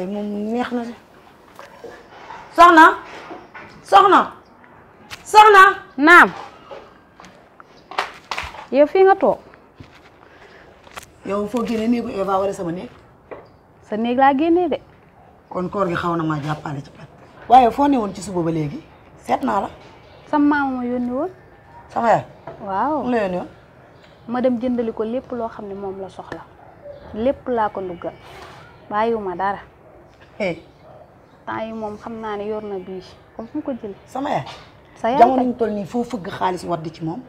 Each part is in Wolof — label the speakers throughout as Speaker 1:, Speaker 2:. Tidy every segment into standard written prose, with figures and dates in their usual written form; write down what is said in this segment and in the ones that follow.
Speaker 1: tey moom neex na de soxna
Speaker 2: naam yow fii nga toog
Speaker 1: yow foo génne néegu Eva wala sama néeg
Speaker 2: sa néeg laa génnee de
Speaker 1: kon koor gi xaw na maa jàppale ci pat waaye foo ne woon ci suba ba léegi seet naa la
Speaker 2: sama maama ma yónni woon
Speaker 1: sama yaay
Speaker 2: waaw
Speaker 1: mu la yónni woon
Speaker 2: ma dem jëndali ko lépp loo xam ne moom la soxla lépp laa ko nduggal bàyyiwuma dara temps yi moom xam naa ne yor na bii comme fu mu ko jëlee
Speaker 1: sama yaay
Speaker 2: sa yaay
Speaker 1: jamono ñu toll nii foo fëgg xaalis wadd ci moom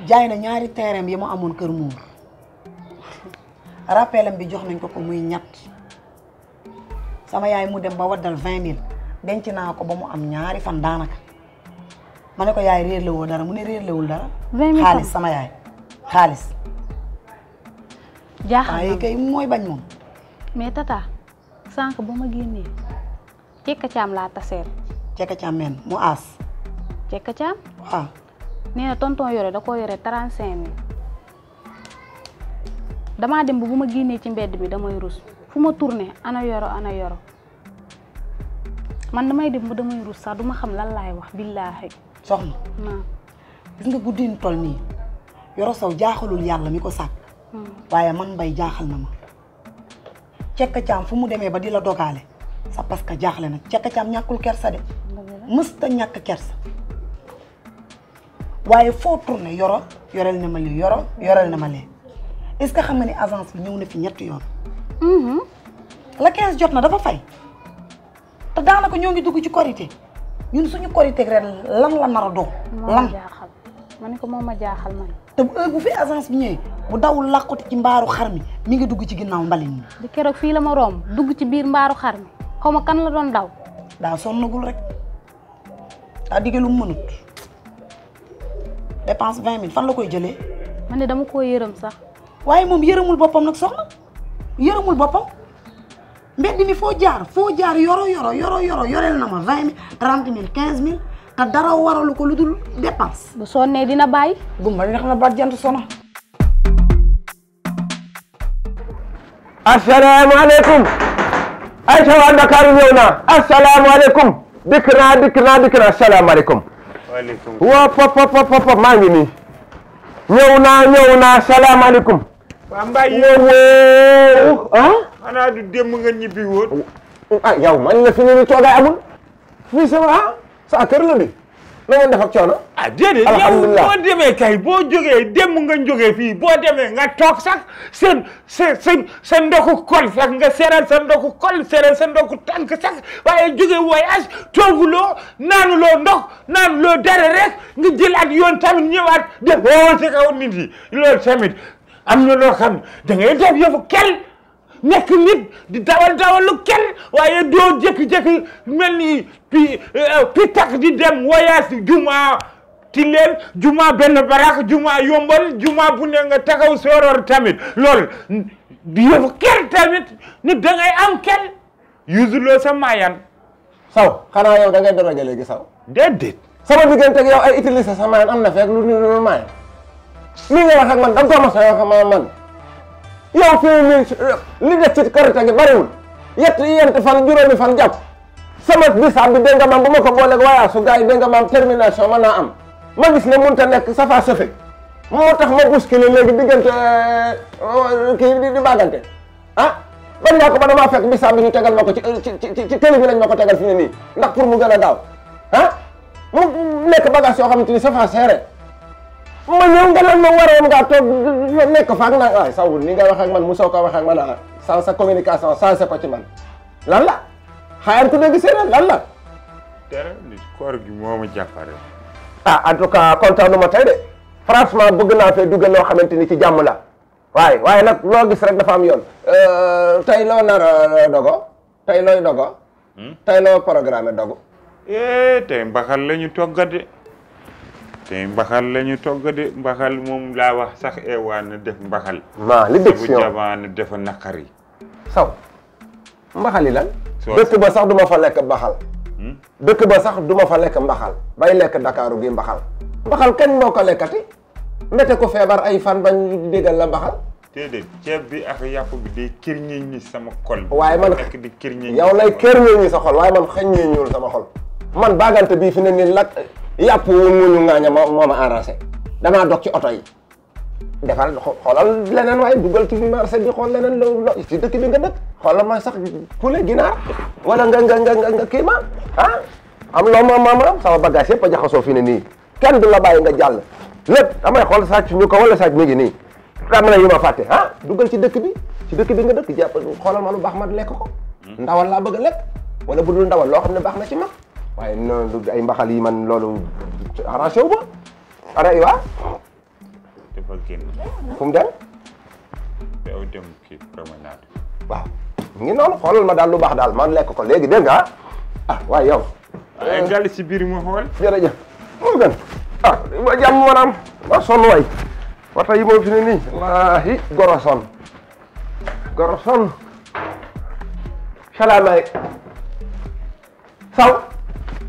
Speaker 1: jaay na ñaari terrain yi mu amoon kër muur rappelam bi jox nañ ko muy ñett sama yaay mu dem ba waddal 20 000 denc naa ko ba mu am ñaari fan daanaka ma ne ko yaay réer la woo dara mu ne réer lawul dara
Speaker 2: 20 000
Speaker 1: xaalis sama yaay xaalis
Speaker 2: jaaxal
Speaker 1: ay kay mooy bañ moom
Speaker 2: mais tata sànq ba ma génnee cekka caam laa taseel
Speaker 1: cekka caam men mu aas
Speaker 2: cekka caam
Speaker 1: waaw
Speaker 2: nee na tonton yore da koo yore 35 000 damaa dem ba bu ma génnee ci mbedd bi damay rus fu ma tourné ana yoro man damay dem ba damay rus sax duma xam lan laay wax billaahi
Speaker 1: soxna gis nga guddiin toll nii Yoro Sow jaaxalul yàlla mi ko sàkk waaye man Mbay jaaxal na ma cekka caam fu mu demee ba di la dogaale sa parce que jaaxle na cekka caam ñàkkul kersa de mësta ñàkk kersa waaye foo tourné Yoro yorel na ma lii Yoro yorel na ma lee est-ce que xam nga ni agence bi ñëw na fi ñetti yoon la 15 jot na dafa fay te daanaka ñoo ngi dugg ci korité ñun suñu korité ren lan la nar a doon lan
Speaker 2: jaaxal ma ne ko moom ma jaaxal man
Speaker 1: te bu fi agence bi ñëwee bu dawul làquti ci mbaaru xar mi ngi dugg ci ginnaaw mbalin mi
Speaker 2: di keroog fii la ma romb dugg ci biir mbaaru xar mi xaw ma kan la doon daw
Speaker 1: daa sonnagul rek daa digge lu mu mënut dépense 20 000 fan la koy jëlee
Speaker 2: man ne dama koo yërëm sax
Speaker 1: waaye moom yërëmul boppam nag soxna yërëmul boppam mbedd mi foo jaar yoro yoreel na ma 20 000 30 000 15 000 te dara waralu ko lu dul dépense
Speaker 2: bu sonnee dina bàyyi
Speaker 1: gumba dina xam ne baat jant sono
Speaker 3: asalaamaaleykum ay ca waa Dakar ñëw naa asalaamaaleykum dikk naa asalaamaaleykum
Speaker 4: waaleykum
Speaker 3: waa pop maa ngi nii ñëw naa asalaamaaleykum
Speaker 4: waa Mbaye
Speaker 3: yow
Speaker 4: xanaa du démb nga ñibbi woon
Speaker 3: ah yow man la fi ne ni toogaay amul fii sama sa kër la di na ngeen def ak coono
Speaker 4: ah déedéet yow boo demee kay boo jógee démb nga jógee fii boo demee nga toog sax sa ndoku kol sax nga seeral sa ndoku kol seeral sa ndoku tànk sax waaye jógee voyage tooguloo naanuloo ndox naanuloo dara rek nga jëlaat yoon tamit ñëwaat def woowal si kaw nit yi loolu tamit am na loo xam da ngay def yëfu kel nekk nit di dawal lu kenn waaye doo jékki-jékki mel ni pi tak di dem voyage juma ti leen juma benn barak juma yombal juma bu ne nga taxaw sooroor tamit loolu yëfu kenn tamit nit da ngay am kenn yusuloo sa maayan
Speaker 3: saw xanaa yow da ngay doroge léegi saw
Speaker 4: déedéet
Speaker 3: sama diggante ak yow ay utiliser sa maayan am na fekk lu maayan li nga wax ak man da nga ko mas a wax ak man yow fii li des ci korite gi bariwul yent fan juróomi fan jàpp sama bisaab bi dégg nga maam bu ma ko booleeg waaye su gars yi dégg nga maam termination mën naa am ma gis ne mënut a nekk safa sëfe moo tax ma bousculé léegi diggante kii di bàggante bañ naa ko ba damaa fekk bisaab bi ñu tegal ma ko ci télé bi lañ ma ko tegal fi ne nii ndax pour mu gën a gaaw mu nekk bagage yoo xamante ni safa seere ma ñëw nga lan ma waroon ngaa toog nekk faak naa waay sawul ni nga wax ak man mosoo ko wax ak man sans sa communication sans ko ci man lan la xaayaan ku dégg séeréer lan la
Speaker 4: dara nit koor gi moo ma jàppare
Speaker 3: en tout cas kontaan ma tey de franchement bëgg naa fee duggal loo xamante ni ci jàmm la waaye nag loo gis rek dafa am yoon tey loo nar a dogo tey looy dogo tey loo programme dogu
Speaker 4: tey mbaxal la ñu toggade tey mbaxal la ñu toggade mbaxal moom laa wax sax waa na def mbaxal
Speaker 3: li dëgg si
Speaker 4: bu jabaana defa naqari
Speaker 3: saw mbaxal yi lan dëkk ba sax duma fa lekk mbaxal dëkk ba sax duma fa lekk mbaxal bay lekk Dakaaru gi mbaxal kañ moo ko lekkati mbete ko feebar ay fan bañ déggal la mbaxal
Speaker 4: déedéet ceeb bi ak yàpp bi day kirñi ñi sama xol.
Speaker 3: waaye man
Speaker 4: nekk di kirñi
Speaker 3: yow lay kirñi ñi sa xol waaye man xëñ ñi ñuul sama xol man bagante bii fi ne nii lak yàpp wu muñu ngaaña moo ma arrangé damaa dog ci oto yi defal xoolal leneen waaye dugal ci marché bi xool leneen lo ci dëkk bi nga dëkk xoolal ma sax poulet ginaar wala nga kii ma am loo ma sama bagage yëpp a jaxasoo fi ne nii kenn du la bàyyi nga jàll lépp damay xool sàcc ñu ko wala sàcc mi ngi nii am na yu ma fàtte dugal ci dëkk bi nga dëkk jàpp xoolal ma lu baax ma lekk ko ndawal laa bëgg a lekk wala bu dul ndawal loo xam ne baax na ci mag waaye noonu ay mbaxal yi man loolu arrangé wu ma ara Iwa
Speaker 4: dafa génn
Speaker 3: fu mu dem
Speaker 4: yow dem kii promenade
Speaker 3: waaw ngi noonu xoolal ma daal lu baax daal man lekk ko léegi dégg nga waaye yow
Speaker 4: ay dal si biir mu xool
Speaker 3: jërëjëf moo gën ma jàmm maanaam ma sonn waay wata yi moom fi ne nii wallaahi goro son salaamaaleykum saw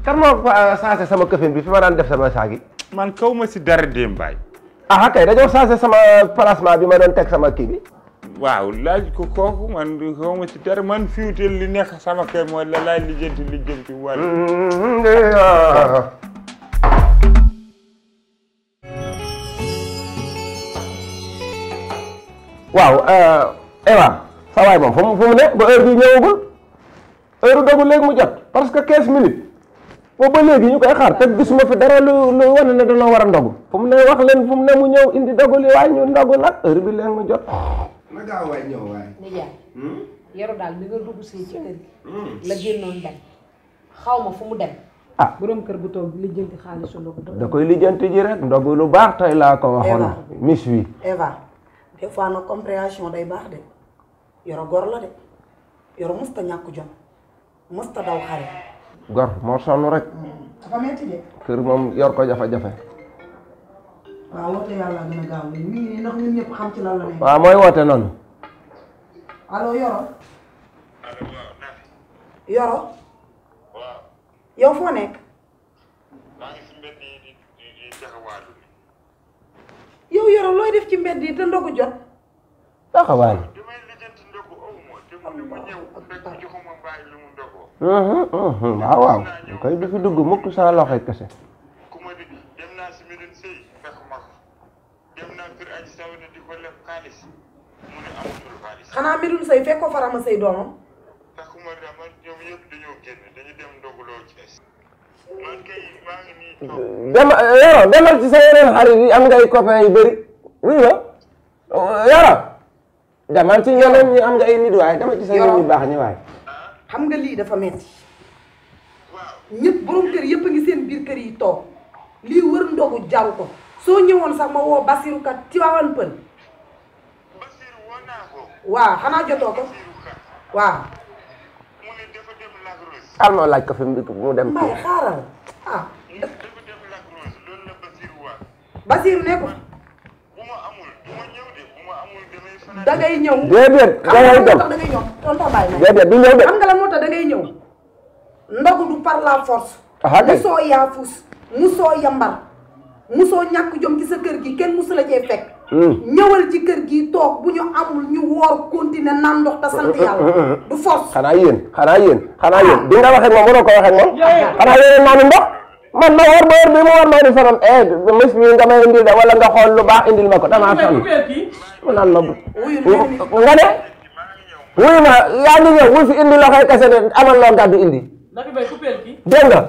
Speaker 3: kan moo changé sama këfin bi fi ma daan def sama saagi
Speaker 4: man kaw ma si dara démbaay
Speaker 3: kay dañoo changé sama placement bi ma doon teg sama kii bi
Speaker 4: waaw laaj ko kooku man kaw ma si dara man fiwtel li nekk sama kër mooy la laay lijjanti wàll
Speaker 3: waaw Ewa sa waay moom fu mu ne ba heure bi ñëwagul heure dogu léegi mu jot parce que 15 minutes boobu ba léegi ñu koy xaar te gisuma fi dara lu wane ne dañoo war a ndogu fu mu ne wax leen fu mu ne mu ñëw indi dogu li waaye ñu ndogu nag heure bi léegi mu jot.
Speaker 5: na gaaw waay ñëw waay.
Speaker 6: nijaay Yoro daal bi nga dugg si ci kër gi la génnoon dem xaw ma fu mu dem. borom kër bu toog lijjanti xaalisu ndogu
Speaker 3: da koy lijjanti ji rek ndogu lu baax tey laa ko waxoon. miss wi
Speaker 1: Eva des fois nag compréhension day baax de Yoro gor la de Yoro mësta ñàkk jom mësta daw xare.
Speaker 3: gor moo sonn rek.
Speaker 1: dafa metti de.
Speaker 3: kër moom yor ko jafe-jafe.
Speaker 1: waaw woote yàlla gën a gaaw nii nii ndax ñun ñëpp xam ci lan la ne.
Speaker 3: waaw mooy woote noonu.
Speaker 1: allo Yoro. Yoro. yow foo nekk.
Speaker 4: maa ngi si mbedd yi di taxawaalu.
Speaker 1: yow Yoro looy def ci mbedd yi te ndogu jot.
Speaker 3: taxawaalu.
Speaker 4: damay lijjanti ndogu aw ma te mu ne ma ñëw fekk joxuma bàyyi lu mu ndogoo.
Speaker 3: waaw koy du fi dugg mukk sa loxoy kese.
Speaker 4: ku ma di dem naa si Médoune Seye fekk ma ko dem naa kër Aji Sawda di ko leb xaalis mu ne amatul xaalis.
Speaker 1: xanaa Médoune Seye fekk ko Farama Seye doomam.
Speaker 4: taxuma dama ñoom yëpp dañoo génn dañu dem ndoguloo Thiès man kay maa ngi nii toog.
Speaker 3: demal ci sa yeneen xarit yi am ngay copain yu bëri oui la Yoro demal ci ñeneen ñi am nga ay nit waaye demal ci sa yeneen ñu baax ñi waaye.
Speaker 1: xam nga lii dafa metti ñëpp borom kër yëpp a ngi seen biir kër yi toog lii wër ndogu jaru ko soo ñëwoon sax ma woo Basiru kat Tiwaawan Pël.
Speaker 4: Basiru woo naa ko.
Speaker 1: waaw xanaa jotoo ko waaw.
Speaker 4: mu ne dafa dem Lac Rose.
Speaker 3: alma laaj ko fi mu dem.
Speaker 1: Mbaye xaaral
Speaker 4: dafa dem Lac Rose loolu la Basiru waa.
Speaker 1: Basiru ne ko.
Speaker 4: bu ma amul du ma ñëw de bu ma amul damay fanaan.
Speaker 1: da ngay ñëw.
Speaker 3: déedéet da ngay dem
Speaker 1: da ngay ñëw tonton Baye na.
Speaker 3: déedéet du ñëw de.
Speaker 1: xam nga lan moo tax da ngay ñëw. ndogu du par la force.
Speaker 3: kay
Speaker 1: musoo yaafus musoo yambar musoo ñàkk jom ci sa kër gi kenn musu la cee fekk. ñëwal ci kër gi toog bu ñu amul ñu woor continuer naan ndox te sant yàlla du force.
Speaker 3: xanaa yéen bi nga wax ak moom mënoo ko wax ak moom. xanaa yéen naanu ndox man ma war ba heure bi mu war maa di sonal mis bi nga may indil de wala nga xool lu baax indil ma ko damaa sonn mu naan ma nga ne wuyu ma yaa ngi ñëw bul fi indi loxoy kese de amal loo gàddu indi dégg nga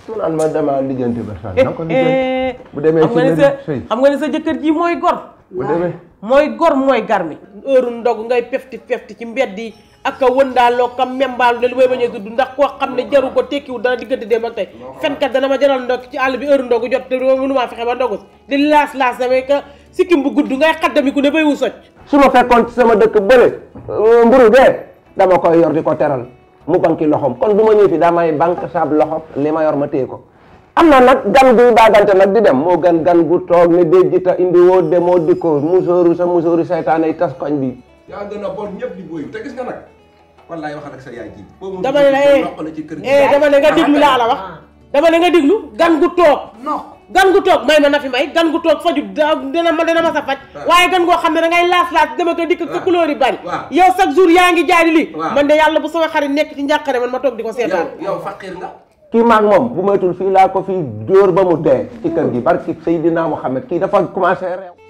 Speaker 3: mu naan ma dama lijjanti ba sonn na ko lijjanti bu demee ci
Speaker 7: xam nga ne sa jëkkër ji mooy gor
Speaker 3: bu demee
Speaker 7: mooy gor mooy garmi heure ndog ngay pefti ci mbedd yi ak a wëndaaloo ka membaalu ne lu may bañ a tudd ndax koo xam ne jaru ko tekkiwu dana diggante dem ak tey fenkat dana ma jaral ndog ci àll bi heure ndogu jot te mënumaa fexe ba ndogu di laas damay ka sikkim bu gudd ngay xaddamiku ne bay wu socc
Speaker 3: su ma fekkoon ci sama dëkk bële mburu dee dama koy yor di ko teral mu banki loxoom kon bu ma ñëw fi damay banque saab loxo li ma yor ma téye ko am na nag gan guy baagante nag di dem moo gan gu toog ne déjji ta indi woo demoo dikko musóoru seytaane yi tas koñ bi
Speaker 5: yaa gën a bon ñëpp di booy te gis nga nag wallaay waxal ak sa yaay ji
Speaker 7: dama ne la dama ne nga diglu laa la wax dama ne nga diglu gan gu toog
Speaker 1: non
Speaker 7: gan gu toog may ma na fi may gan gu toog faju dina ma sa faj waaye gan goo xam ne da ngay laas dama ko dikk ka couleur yi bari yow chaque jour yaa ngi jaay lii man de yàlla bu sama xarit nekk ci njàqare man ma toog di ko seetaan
Speaker 5: yow faqir nga
Speaker 3: kii maag moom bu maytul fii laa ko fii dóor ba mu dee ci kër gi barki Seydina Muhammad kii dafa commencé réew